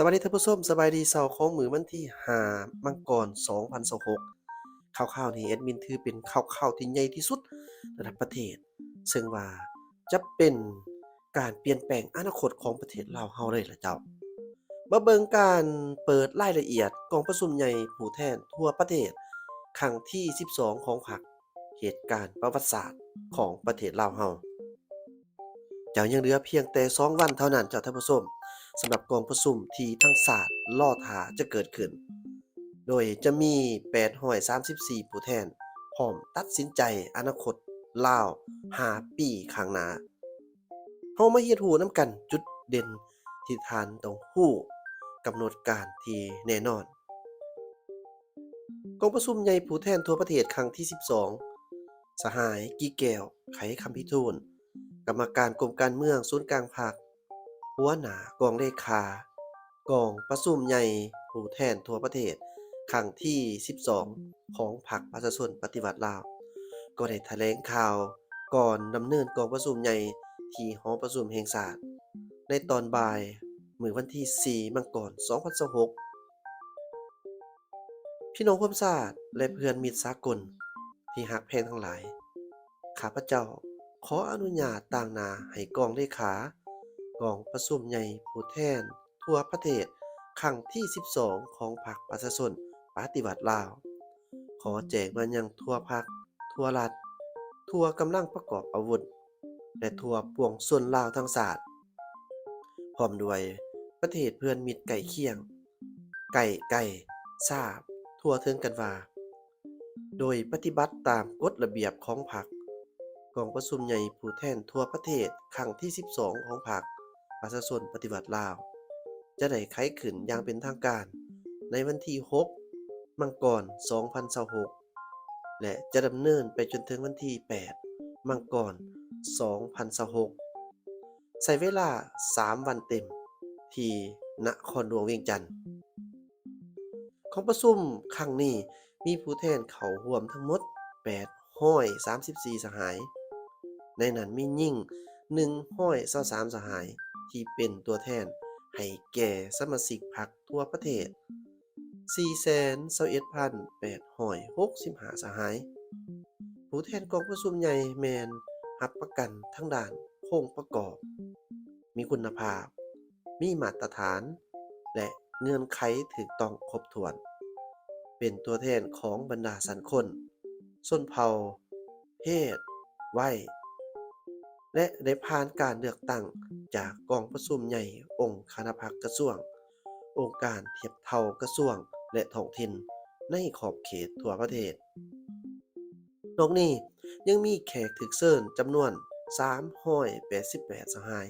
ສະບາຍດີທ່ານຜູ້ຊົມ, ສະບາຍດີເຊົ້າຂອງມື້ວັນທີຫ້າ ມັງກອນ ສອງພັນຊາວຫົກ. ຂ່າວໆນີ້ແອດມິນຖືເປັນຂ່າວໆທີ່ໃຫຍ່ທີ່ສຸດລະດັບປະເທດ, ເຊິ່ງວ່າຈະເປັນການປ່ຽນແປງອະນາຄົດຂອງປະເທດລາວເຮົາເລີຍລະເຈົ້າ. ມາເບິ່ງການເປີດລາຍລະອຽດກອງປະຊຸມໃຫຍ່ຜູ້ແທນທົ່ວປະເທດຄັ້ງທີສິບສອງຂອງພັກ, ເຫດການປະຫວັດສາດຂອງປະເທດລາວເຮົາ. ເຈົ້າ ຍັງເຫຼືອພຽງແຕ່ສອງວັນເທົ່ານັ້ນເຈົ້າທ່ານຜູ້ຊົມ, ສຳລັບກອງປະຊຸມທີ່ທັງຊາດລໍຖ້າຈະເກີດຂຶ້ນ, ໂດຍຈະມີແປດຮ້ອຍສາມສິບສີ່ຜູ້ແທນ ພ້ອມຕັດສິນໃຈອະນາຄົດລາວຫ້າປີຂ້າງໜ້າ. ເຮົາມາຮຽນຮູ້ນຳກັນຈຸດເດັ່ນທີ່ທ່ານຕ້ອງຮູ້, ກຳນົດການທີ່ແນ່ນອນ. ກອງປະຊຸມໃຫຍ່ຜູ້ແທນທົ່ວປະເທດຄັ້ງທີສິບສອງ, ສະຫາຍ ກີ່ແກ້ວ ໄຂຄຳພິທູນ, ກຳມະການກົມການເມືອງສູນກາງພັກ, ຫົວໜ້າກອງເລຂາກອງປະຊຸມໃຫຍ່ຜູ້ແທນທົ່ວປະເທດຄັ້ງທີສິບສອງຂອງພັກປະຊາຊົນປະຕິວັດລາວ, ກໍໄດ້ຖະແຫຼງຂ່າວກ່ອນດຳເນີນກອງປະຊຸມໃຫຍ່ທີ່ຫໍປະຊຸມແຫ່ງຊາດ ໃນຕອນບ່າຍ ມື້ວັນທີສີ່ ມັງກອນ ສອງພັນຊາວຫົກ. ພີ່ນ້ອງຮ່ວມຊາດ ແລະ ເພື່ອນມິດສາກົນທີ່ຮັກແພງທັງຫຼາຍ, ຂ້າພະເຈົ້າຂໍອະນຸຍາດຕາງໜ້າໃຫ້ກອງເລຂາກອງປະຊຸມໃຫຍ່ຜູ້ແທນທົ່ວປະເທດຄັ້ງທີສິບສອງຂອງພັກປະຊາຊົນປະຕິວັດລາວ ຂໍແຈ້ງມາຍັງທົ່ວພັກ, ທົ່ວລັດ, ທົ່ວກຳລັງປະກອບອາວຸດ ແລະ ທົ່ວປວງຊົນລາວທັງຊາດ ພ້ອມດ້ວຍປະເທດເພື່ອນມິດໃກ້ຄຽງ, ໃກ້ໄກ, ຊາບທົ່ວເຖິງກັນວ່າ ໂດຍປະຕິບັດຕາມກົດລະບຽບຂອງພັກ, ກອງປະຊຸມໃຫຍ່ຜູ້ແທນທົ່ວປະເທດຄັ້ງທີສິບສອງຂອງພັກປະຊາຊົນປະຕິວັດລາວ ຈະໄດ້ໄຂຂຶ້ນຢ່າງເປັນທາງການໃນວັນທີຫົກ ມັງກອນ ສອງພັນຊາວຫົກ ແລະ ຈະດຳເນີນໄປຈົນເຖິງວັນທີແປດ ມັງກອນ ສອງພັນຊາວຫົກ, ໃຊ້ເວລາສາມວັນເຕັມທີ່ນະຄອນຫຼວງວຽງຈັນ. ກອງປະຊຸມຄັ້ງນີ້ມີຜູ້ແທນເຂົ້າຮ່ວມທັງໝົດແປດຮ້ອຍສາມສິບສີ່ສະຫາຍ, ໃນນັ້ນມີຍິງໜຶ່ງຮ້ອຍຊາວສາມສະຫາຍ ທີ່ເປັນຕົວແທນໃຫ້ແກ່ສະມາຊິກພັກທົ່ວປະເທດ ສີ່ແສນຊາວເອັດພັນແປດຮ້ອຍຫົກສິບຫ້າສະຫາຍ. ຜູ້ແທນກອງປະຊຸມໃຫຍ່ແມ່ນຮັບປະກັນທາງດ້ານໂຄງປະກອບ, ມີຄຸນນະພາບ, ມີມາດຕະຖານ ແລະ ເງື່ອນໄຂຖືກຕ້ອງຄົບຖ້ວນ, ເປັນຕົວແທນຂອງບັນດາຊັ້ນຄົນ, ຊົນເຜົ່າ, ເພດ, ໄວ ແລະ ໄດ້ຜ່ານການເລືອກຕັ້ງຈາກກອງປະຊຸມໃຫຍ່ອົງຄະນະພັກກະຊວງ, ອົງການທຽບເທົ່າກະຊວງ ແລະ ທ້ອງຖິ່ນໃນຂອບເຂດທົ່ວປະເທດ. ນອກນີ້ຍັງມີແຂກຖືກເຊີນຈຳນວນສາມຮ້ອຍແປດສິບແປດສະຫາຍ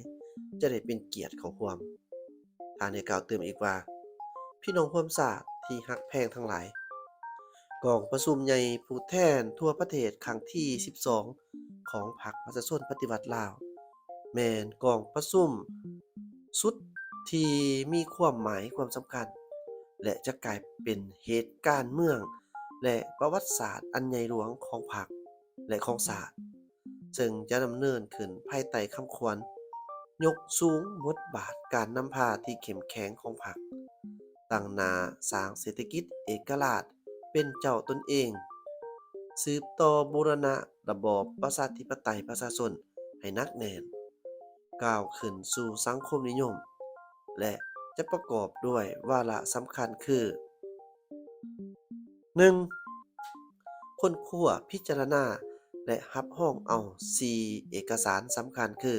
ຈະໄດ້ເປັນກຽດເຂົ້າຮ່ວມ. ທ່ານໄດ້ກ່າວຕື່ມອີກວ່າ, ພີ່ນ້ອງຮ່ວມຊາດທີ່ຮັກແພງທັງຫຼາຍ, ກອງປະຊຸມໃຫຍ່ຜູ້ແທນທົ່ວປະເທດຄັ້ງທີສິບສອງຂອງພັກປະຊາຊົນປະຕິວັດລາວ ແມ່ນກອງປະຊຸມສຸດທີ່ມີຄວາມໝາຍຄວາມສຳຄັນ ແລະ ຈະກາຍເປັນເຫດການເມືອງ ແລະ ປະຫວັດສາດອັນໃຫຍ່ຫຼວງຂອງພັກ ແລະ ຂອງຊາດ, ເຊິ່ງຈະດຳເນີນຂຶ້ນພາຍໃຕ້ຄຳຂວັນ ຍົກສູງບົດບາດການນຳພາທີ່ເຂັ້ມແຂງຂອງພັກ, ຕັ້ງໜ້າສ້າງເສດຖະກິດເອກະລາດເປັນເຈົ້າຕົນເອງ, ສືບຕໍ່ບູລະນະລະບອບປະຊາທິປະໄຕປະຊາຊົນໃຫ້ໜັກແໜ້ນ, ກ້າວຂຶ້ນສູ່ສັງຄົມນິຍົມ ແລະ ຈະປະກອບດ້ວຍວາລະສຳຄັນຄື ໜຶ່ງ ຄົ້ນຄວ້າ, ພິຈາລະນາ ແລະ ຮັບຮອງເອົາສີ່ເອກະສານສຳຄັນຄື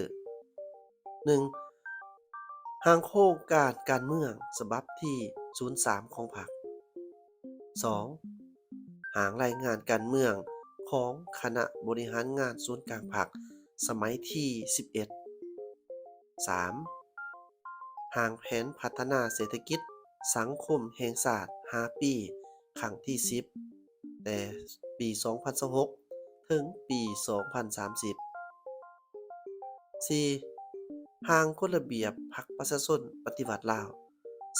ໜຶ່ງ ຮ່າງໂຄງການການເມືອງສະບັບທີສູນສາມຂອງພັກ, ສອງ ຮ່າງລາຍງານການເມືອງຂອງຄະນະບໍລິຫານງານສູນກາງພັກສະໄໝທີສິບເອັດ, ສາມ ຮ່າງແຜນພັດທະນາເສດຖະກິດສັງຄົມແຫ່ງຊາດຫ້າປີ ຄັ້ງທີສິບ ແຕ່ປີສອງພັນຊາວຫົກ ເຖິງປີສອງພັນສາມສິບ, ສີ່ ຮ່າງກົດລະບຽບພັກປະຊາຊົນປະຕິວັດລາວ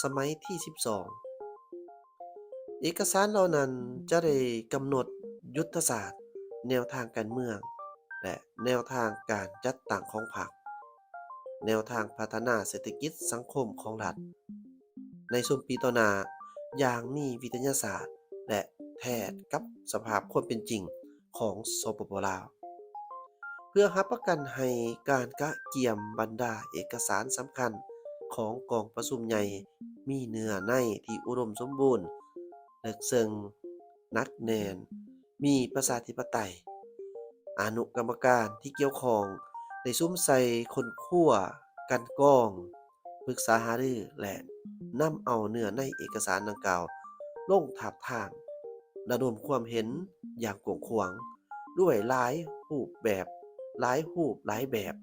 ສະໄໝທີສິບສອງ. ເອກະສານເຫຼົ່ານັ້ນຈະໄດ້ກຳນົດຍຸດທະສາດ, ແນວທາງການເມືອງ ແລະ ແນວທາງການຈັດຕັ້ງຂອງພັກ, ແນວທາງພັດທະນາເສດຖະກິດສັງຄົມຂອງລັດ, ໃນຊຸມປີຕໍ່ໜ້າ ຢ່າງມີວິທະຍາສາດ ແລະ ແທດກັບສະພາບຄວາມເປັນຈິງຂອງ ສປປ ລາວ. ເພື່ອຮັບປະກັນໃຫ້ການກະກຽມບັນດາເອກະສານສຳຄັນຂອງກອງປະຊຸມໃຫຍ່ ມີເນື້ອໃນທີ່ອຸດົມສົມບູນ, ເລິກເຊິ່ງ, ໜັກແໜ້ນ, ມີປະຊາທິປະໄຕ, ອະນຸກຳມະການທີ່ກ່ຽວຂ້ອງໄດ້ສຸມໃສ່ຄົ້ນຄວ້າ, ກັ່ນກອງ, ປຶກສາຫາລື ແລະ ນຳເອົາເນື້ອໃນເອກະສານດັ່ງກ່າວລົງທາບທາມ, ລະດົມຄວາມເຫັນຢ່າງກວ້າງຂວາງ ດ້ວຍຫຼາຍຮູບແບບ, ຫຼາຍຮູບຫຼາຍແບບ,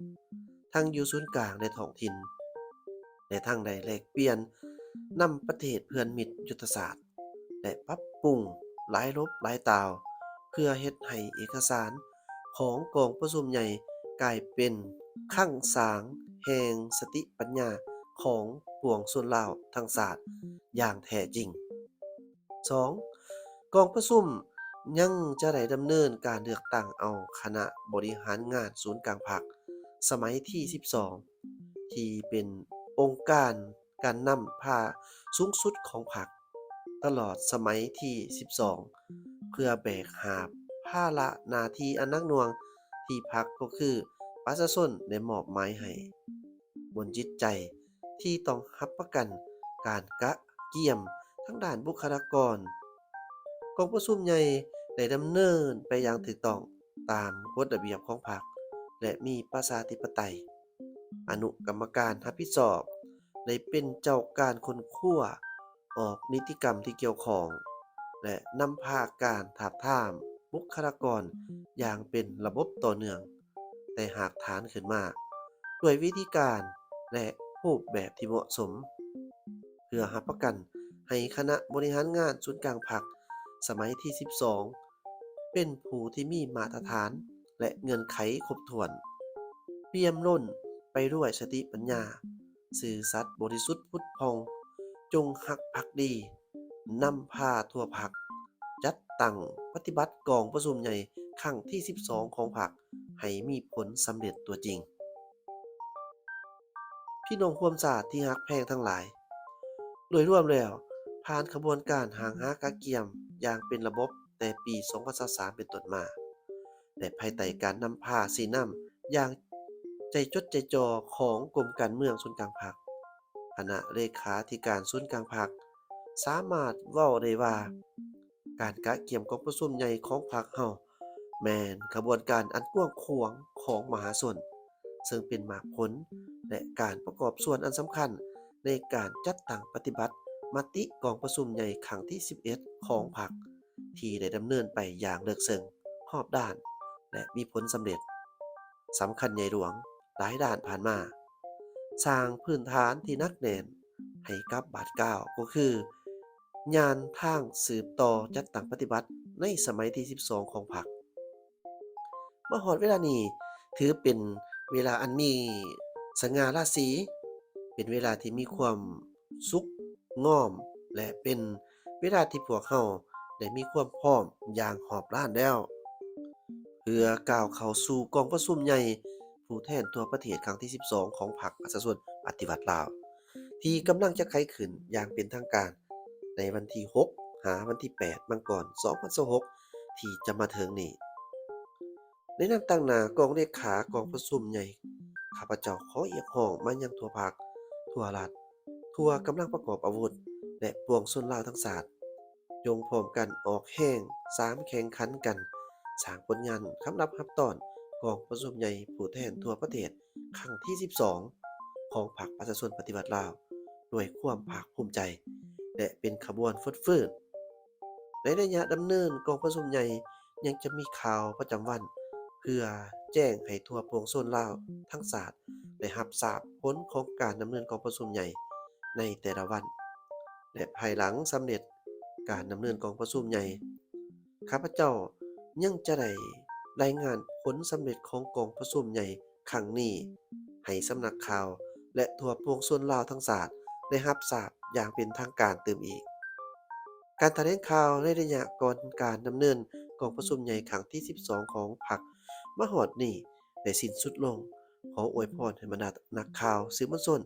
ທັງຢູ່ສູນກາງ ແລະ ທ້ອງຖິ່ນ, ແລະ ທັງໄດ້ແລກປ່ຽນນຳປະເທດເພື່ອນມິດຍຸດທະສາດ ແລະ ປັບປຸງຫຼາຍລົບຫຼາຍຕ່າວ ເພື່ອເຮັດໃຫ້ເອກະສານຂອງກອງປະຊຸມໃຫຍ່ກາຍເປັນຄັງສາງແຫ່ງສະຕິປັນຍາຂອງປວງຊົນລາວທັງຊາດຢ່າງແທ້ຈິງ. ສອງ, ກອງປະຊຸມຍັງຈະໄດ້ດຳເນີນການເລືອກຕັ້ງເອົາຄະນະບໍລິຫານງານສູນກາງພັກສະໄໝທີສິບສອງ ທີ່ເປັນອົງການການນຳພາສູງສຸດຂອງພັກ ຕະຫຼອດສະໄໝທີສິບສອງ ເພື່ອແບກຫາບພາລະໜ້າທີ່ອັນໜັກໜ່ວງທີ່ພັກ ກໍຄືປະຊາຊົນໄດ້ມອບໝາຍໃຫ້. ບົນຈິດໃຈທີ່ຕ້ອງຮັບປະກັນການກະກຽມທາງດ້ານບຸກຄະລາກອນ, ກອງປະຊຸມໃຫຍ່ໄດ້ດຳເນີນໄປຢ່າງຖືກຕ້ອງຕາມກົດລະບຽບຂອງພັກ ແລະ ມີປະຊາທິປະໄຕ. ອະນຸກຳມະການຮັບຜິດຊອບໄດ້ເປັນເຈົ້າການຄົ້ນຄວ້າ ອອກນິຕິກຳທີ່ກ່ຽວຂ້ອງ ແລະ ນຳພາການທາບທາມບຸກຄະລາກອນຢ່າງເປັນລະບົບຕໍ່ເນື່ອງ ແຕ່ຮາກຖານຂຶ້ນມາ ດ້ວຍວິທີການ ແລະ ຮູບແບບທີ່ເໝາະສົມ ເພື່ອຮັບປະກັນໃຫ້ຄະນະບໍລິຫານງານສູນກາງພັກສະໄໝທີສິບສອງ ເປັນຜູ້ທີ່ມີມາດຕະຖານ ແລະ ເງື່ອນໄຂຄົບຖ້ວນ, ປ່ຽມລົ້ນໄປດ້ວຍສະຕິປັນຍາ, ຊື່ສັດບໍລິສຸດຜຸດຜ່ອງ, ຈົ່ງຮັກພັກດີ, ນຳພາທົ່ວພັກ ຈັດຕັ້ງປະຕິບັດກອງປະຊຸມໃຫຍ່ຄັ້ງທີສິບສອງຂອງພັກ ໃຫ້ມີຜົນສຳເລັດຕົວຈິງ. ພີ່ນ້ອງຮ່ວມຊາດທີ່ຮັກແພງທັງຫຼາຍ, ໂດຍລວມແລ້ວ, ຜ່ານຂະບວນການຮ່າງຫາກະກຽມຢ່າງເປັນລະບົບແຕ່ປີສອງພັນຊາວສາມເປັນຕົ້ນມາ ແລະ ພາຍໃຕ້ການນຳພາຊີ້ນຳຢ່າງໃຈຈົດໃຈຈໍ່ຂອງກົມການເມືອງສູນກາງພັກ, ຄະນະເລຂາທິການສູນກາງພັກ ສາມາດເວົ້າໄດ້ວ່າ ການກະກຽມກອງປະຊຸມໃຫຍ່ຂອງພັກເຮົາ ແມ່ນຂະບວນການອັນກວ້າງຂວາງຂອງມະຫາຊົນ, ເຊິ່ງເປັນໝາກຜົນ ແລະ ການປະກອບສ່ວນອັນສຳຄັນໃນການຈັດຕັ້ງປະຕິບັດມະຕິກອງປະຊຸມໃຫຍ່ຄັ້ງທີສິບເອັດຂອງພັກ ທີ່ໄດ້ດຳເນີນໄປຢ່າງເລິກເຊິ່ງ, ຮອບດ້ານ ແລະ ມີຜົນສຳເລັດ ສຳຄັນໃຫຍ່ຫຼວງຫຼາຍດ້ານຜ່ານມາ, ສ້າງພື້ນຖານທີ່ໜັກແໜ້ນໃຫ້ກັບບາດກ້າວ ກໍຄືຍານທາງສືບຕໍ່ຈັດຕັ້ງປະຕິບັດໃນສະໄໝທີສິບສອງຂອງພັກ. ມາຮອດເວລານີ້ ຖືເປັນເວລາອັນມີສະຫງ່າລາສີ, ເປັນເວລາທີ່ມີຄວາມສຸກງອມ ແລະ ເປັນເວລາທີ່ພວກເຮົາໄດ້ມີຄວາມພ້ອມຢ່າງຮອບດ້ານແລ້ວ ເພື່ອກ້າວເຂົ້າສູ່ກອງປະຊຸມໃຫຍ່ຜູ້ແທນທົ່ວປະເທດຄັ້ງທີສິບສອງຂອງພັກປະຊາຊົນປະຕິວັດລາວ ທີ່ກຳລັງຈະໄຂຂຶ້ນຢ່າງເປັນທາງການໃນວັນທີຫົກ ຫາວັນທີແປດ ມັງກອນ ສອງພັນຊາວຫົກ ທີ່ຈະມາເຖິງນີ້. ໃນນາມຕາງໜ້າກອງເລຂາກອງປະຊຸມໃຫຍ່, ຂ້າພະເຈົ້າຂໍຮຽກຮ້ອງມາຍັງທົ່ວພັກ, ທົ່ວລັດ, ທົ່ວກຳລັງປະກອບອາວຸດ ແລະ ປວງຊົນລາວທັງຊາດ, ຈົ່ງພ້ອມກັນອອກແຮງສາມແຂ່ງຂັນກັນ ສ້າງຜົນງານຄຳນັບຮັບຕ້ອນກອງປະຊຸມໃຫຍ່ຜູ້ແທນທົ່ວປະເທດຄັ້ງທີສິບສອງຂອງພັກປະຊາຊົນປະຕິວັດລາວ ດ້ວຍຄວາມພາກພູມໃຈ ແລະ ເປັນຂະບວນຟົດຟື້ນ. ໃນໄລຍະດຳເນີນກອງປະຊຸມໃຫຍ່ ຍັງຈະມີຂ່າວປະຈຳວັນ ເພື່ອແຈ້ງໃຫ້ທົ່ວປວງຊົນລາວທັງຊາດໄດ້ຮັບຊາບຜົນຂອງການດຳເນີນກອງປະຊຸມໃຫຍ່ໃນແຕ່ລະວັນ ແລະ ພາຍຫຼັງສຳເລັດການດຳເນີນກອງປະຊຸມໃຫຍ່, ຂ້າພະເຈົ້າຍັງຈະໄດ້ລາຍງານຜົນສຳເລັດຂອງກອງປະຊຸມໃຫຍ່ ຄັ້ງນີ້ໃຫ້ສຳນັກຂ່າວ ແລະ ທົ່ວປວງຊົນລາວທັງຊາດໄດ້ຮັບຊາບຢ່າງເປັນທາງການຕື່ມອີກ. ການຖະແຫຼງຂ່າວໃນໄລຍະກ່ອນການດຳເນີນກອງປະຊຸມໃຫຍ່ຄັ້ງທີສິບສອງຂອງພັກມາຮອດນີ້ໄດ້ສິ້ນສຸດລົງ. ຂໍອວຍພອນໃຫ້ບັນດານັກຂ່າວ, ສື່ມວນຊົນ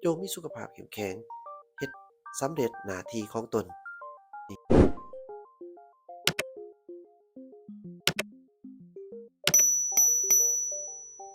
ຈົ່ງມີສຸຂະພາບເຂັ້ມແຂງ, ເຮັດ ສຳເລັດໜ້າທີ່ຂອງຕົນ.